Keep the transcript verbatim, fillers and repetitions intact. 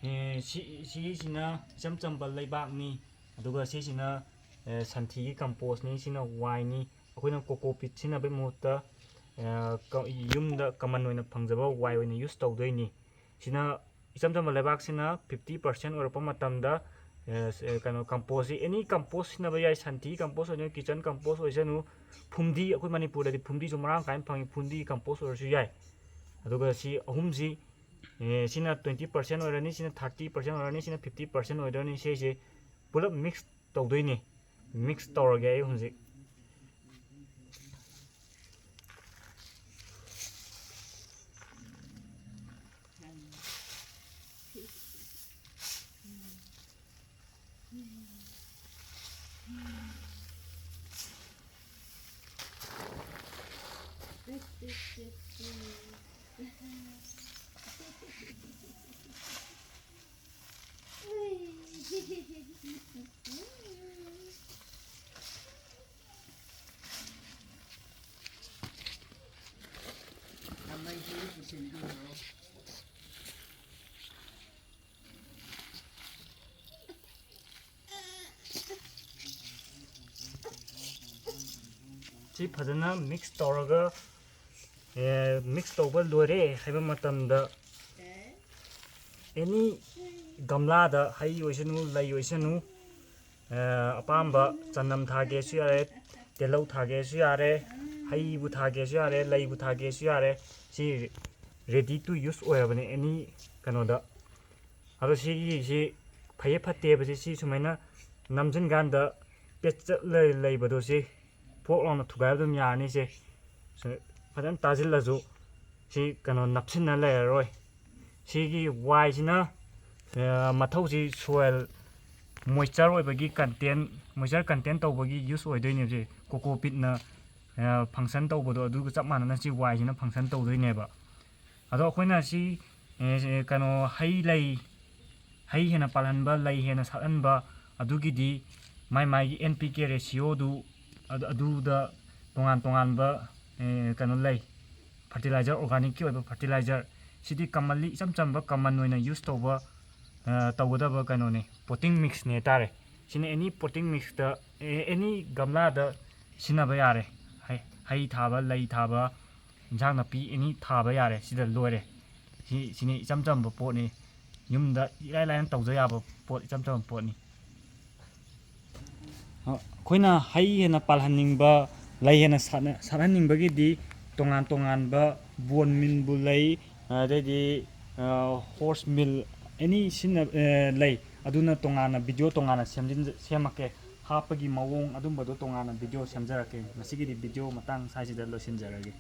ꯑꯦ, ꯁꯤ, ꯁꯤꯒꯤꯁꯤꯅ ꯏꯆꯝ ꯆꯝꯕ ꯂꯩꯕꯥꯛꯅꯤ, ꯑꯗꯨꯒ ꯁꯤꯁꯤꯅ, ꯑꯦ, ꯁꯟꯊꯤꯒꯤ compost ꯅꯤ, ꯁꯤꯅ ꯋꯥꯏꯅꯤ꯫ ꯑꯩꯈꯣꯏꯅ coco peat ꯁꯤꯖꯤꯟꯅꯕꯒꯤ ꯃꯍꯨꯠꯇ, ꯑꯦ, ꯀ-, ꯌꯨꯝꯗ common ꯑꯣꯏꯅ ꯐꯪꯖꯕ ꯋꯥꯏ ꯑꯣꯏꯅ use ꯇꯧꯗꯣꯏꯅꯤ꯫ ꯁꯤꯅ ꯏꯆꯝ ꯆꯝꯕ ꯂꯩꯕꯥꯛꯁꯤꯅ fifty percent ꯑꯣꯏꯔꯛꯄ ꯃꯇꯝꯗ, ꯑꯦ, ꯁ-, ꯑꯦ, ꯀꯩꯅꯣ, compost ꯁꯤ any compost ꯁꯤꯖꯤꯟꯅꯕ ꯌꯥꯏ, ꯁꯟꯊꯤ compost ꯑꯣꯏꯁꯅꯨ, kitchen compost ꯑꯣꯏꯁꯅꯨ, ꯐꯨꯝꯗꯤ, ꯑꯩꯈꯣꯏ ꯃꯅꯤꯄꯨꯔꯗꯗꯤ ꯐꯨꯝꯗꯤꯁꯨ ꯃꯔꯥꯡ ꯀꯥꯏꯅ ꯐꯪꯉꯤ, ꯐꯨꯝꯗꯤ compost ꯑꯣꯏꯔꯁꯨ ꯌꯥꯏ꯫ ꯑꯗꯨꯒ ꯁꯤ ꯑꯍꯨꯝꯁꯤ, ꯑꯦ, ꯁꯤꯅ twenty percent ꯑꯣꯏꯔꯅꯤ, ꯁꯤꯅ thirty percent ꯑꯣꯏꯔꯅꯤ, ꯁꯤꯅ fifty percent ꯑꯣꯏꯗꯣꯏꯅꯤ꯫ ꯁꯤꯁꯦ ꯄꯨꯂꯞ mix ꯇꯧꯗꯣꯏꯅꯤ꯫ Mix ꯇꯧꯔꯒꯦ ꯑꯩ ꯍꯧꯖꯤꯛ꯫ ꯁꯤ ꯐꯖꯅ mix ꯇꯧꯔꯒ, ꯑꯦ, mix ꯇꯧꯕ ꯂꯣꯏꯔꯦ ꯍꯥꯏꯕ ꯃꯇꯝꯗ, any ꯒꯝꯂꯥꯗ, ꯍꯩ ꯑꯣꯏꯁꯅꯨ, ꯂꯩ ꯑꯣꯏꯁꯅꯨ, ꯑꯦ, ꯑꯄꯥꯝꯕ ꯆꯅꯝ ꯊꯥꯒꯦꯁꯨ ꯌꯥꯔꯦ, ꯇꯤꯜꯍꯧ ꯊꯥꯒꯦꯁꯨ ꯌꯥꯔꯦ, ꯍꯩꯕꯨ ꯊꯥꯒꯦꯁꯨ ꯌꯥꯔꯦ, ꯂꯩꯕꯨ ꯊꯥꯒꯦꯁꯨ ꯌꯥꯔꯦ꯫ ꯁꯤ ready to use ꯑꯣꯏꯔꯕꯅꯦ any ꯀꯩꯅꯣꯗ꯫ ꯑꯗꯣ ꯁꯤꯒꯤꯁꯤ ꯐꯩꯌꯦ ꯐꯠꯇꯦ ꯍꯥꯏꯕꯁꯤ ꯁꯤ ꯁꯨꯃꯥꯏꯅ ꯅꯝꯁꯤꯟ ꯀꯥꯟꯗ ꯄꯦꯠꯆꯠ ꯂꯩ-, ꯂꯩꯕꯗꯣ ꯁꯤ ꯐꯣꯛ ꯂꯥꯎꯅ ꯊꯨꯒꯥꯏꯕ ꯑꯗꯨꯝ ꯌꯥꯔꯅꯤ꯫ ꯁꯦ ꯁꯦ ꯐꯖꯅ ꯇꯥꯁꯤꯜꯂꯁꯨ ꯁꯤ ꯀꯩꯅꯣ ꯅꯞꯁꯤꯟꯅ ꯂꯩꯔꯔꯣꯏ꯫ ꯁꯤꯒꯤ ꯋꯥꯏꯁꯤꯅ, ꯑ, ꯃꯊꯧꯁꯤ soil moisture ꯑꯣꯏꯕꯒꯤ content, moisture content ꯇꯧꯕꯒꯤ use ꯑꯣꯏꯗꯣꯏꯅꯦꯕ꯫ ꯁꯤ coco peat ꯅ, ꯑ, function ꯇꯧꯕꯗꯣ ꯑꯗꯨꯒ ꯆꯞ ꯃꯥꯟꯅꯅ ꯁꯤ ꯋꯥꯏꯁꯤꯅ function ꯇꯧꯗꯣꯏꯅꯦꯕ꯫ ꯑꯗꯣ ꯑꯩꯈꯣꯏꯅ ꯁꯤ, ꯑꯦ, ꯀꯩꯅꯣ, ꯍꯩ ꯂꯩ, ꯍꯩ ꯍꯦꯟꯅ ꯄꯥꯜꯍꯟꯕ, ꯂꯩ ꯍꯦꯟꯅ ꯁꯥꯠꯍꯟꯕ, ꯑꯗꯨꯒꯤꯗꯤ ꯃꯥꯏ ꯃꯥꯏꯒꯤ N P K ratio ꯗꯨ ꯑꯗꯨ, ꯑꯗꯨꯗ ꯇꯣꯉꯥꯟ ꯇꯣꯉꯥꯟꯕ, ꯑꯦ, ꯀꯩꯅꯣ ꯂꯩ, fertilizer, organic ꯀꯤ ꯑꯣꯏꯕ fertilizer꯫ ꯁꯤꯗꯤ commonly ꯏꯆꯝ ꯆꯝꯕ common ꯑꯣꯏꯅ use ꯇꯧꯕ ꯇꯧꯒꯗꯕ ꯀꯩꯅꯣꯅꯤ, ꯄꯣꯇꯤꯡ ꯃꯤꯛꯁꯅꯦ ꯍꯥꯏꯇꯥꯔꯦ꯫ ꯁꯤꯅ ꯑꯦꯅꯤ ꯄꯣꯇꯤꯡ ꯃꯤꯛꯁꯇ, ꯑꯦꯅꯤ ꯒꯝꯂꯥꯗ ꯁꯤꯖꯤꯟꯅꯕ ꯌꯥꯔꯦ꯫ ꯍꯩ ꯍꯩ ꯊꯥꯕ, ꯂꯩ ꯊꯥꯕ, ꯏꯟꯁꯥꯡ ꯅꯥꯄꯤ ꯑꯦꯅꯤ ꯊꯥꯕ ꯌꯥꯔꯦ꯫ ꯁꯤꯗ ꯂꯣꯏꯔꯦ꯫ ꯁꯤ ꯁꯤꯅꯤ ꯏꯆꯝ ꯆꯝꯕ ꯄꯣꯠꯅꯤ꯫ ꯌꯨꯝꯗ ꯏꯔꯥꯏ ꯂꯥꯏꯅ ꯇꯧꯖ ꯌꯥꯕ ꯄꯣꯠ, ꯏꯆꯝ ꯆꯝꯕ ꯄꯣꯠꯅꯤ꯫ ꯑꯩꯈꯣꯏꯅ ꯍꯩ ꯍꯦꯟꯅ ꯄꯥꯜꯍꯟꯅꯤꯡꯕ, ꯂꯩ ꯍꯦꯟꯅ ꯁꯥꯠꯅ-, ꯁꯥꯠꯍꯟꯅꯤꯡꯕꯒꯤꯗꯤ ꯇꯣꯉꯥꯟ ꯇꯣꯉꯥꯟꯕ ꯕꯣꯟ ꯃꯤꯜꯕꯨ ꯂꯩ, ꯑꯗꯩꯗꯤ ꯍꯣꯔꯁ ꯃꯤꯜ, ꯑꯦꯅꯤ ꯁꯤꯖꯤꯟꯅ ꯂꯩ꯫ ꯑꯗꯨꯅ ꯇꯣꯉꯥꯟꯅ ꯚꯤꯗꯤꯑꯣ ꯇꯣꯉꯥꯟꯅ ꯁꯦꯝꯖꯤꯟ-, ꯁꯦꯝꯃꯛꯀꯦ꯫ ꯍꯥꯞꯄꯒꯤ ꯃꯑꯣꯡ ꯑꯗꯨꯝꯕꯗꯣ ꯇꯣꯉꯥꯟꯅ ꯚꯤꯗꯤꯑꯣ ꯁꯦꯝꯖꯔꯛꯀꯦ꯫ ꯉꯁꯤꯒꯤꯗꯤ ꯚꯤꯗꯤꯑꯣ ꯃꯇꯥꯡ ꯁ꯭ꯋꯥꯏꯁꯤꯗ ꯂꯣꯏꯁꯤꯟꯖꯔꯒꯦ꯫